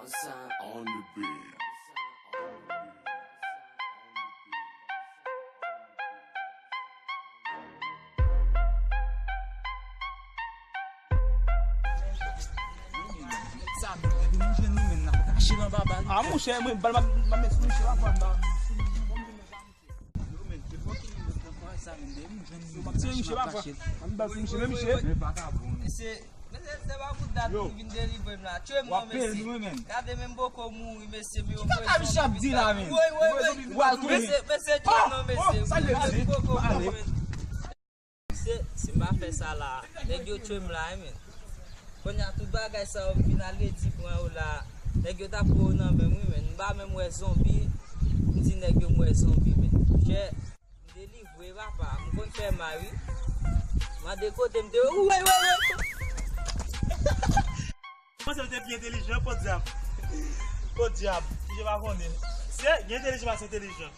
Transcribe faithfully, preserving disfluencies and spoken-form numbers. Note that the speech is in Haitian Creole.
Sign on the beat. Ah, monchè, mwen, bal, m ap met sou miche la, fwa, m ba. Se miche la, fwa. M ba sou miche, men miche. Mesye, mesye, se pa pou dat li vin delivre m la. Tchwe m non, mesye. Gade menm poko mouri, mesye, men yo voye zonbi. Kaka Michel ap di la, men. Woy, woy, woy. Mesye, mesye, tchwe m non, mesye. Mwen poko mouri, men. Mesye, si m pa fè sa la, nèg yo tchwe m la, wi, men. Kounye a, tout bagay sa yo m vin al redi pran yo la. Nèg yo t ap pran yo nan men m, wi, men. M pa menm wè zonbi. M di nèg yo m wè zonbi, men. Chè, m delivre, papa. M konn fè may, wi. Mande kote m te, woy, woy, woy. Panse l te pi entelijan, podyab. Podyab. Misye pa konnen. Se, gen entelijan, pa se entelijan.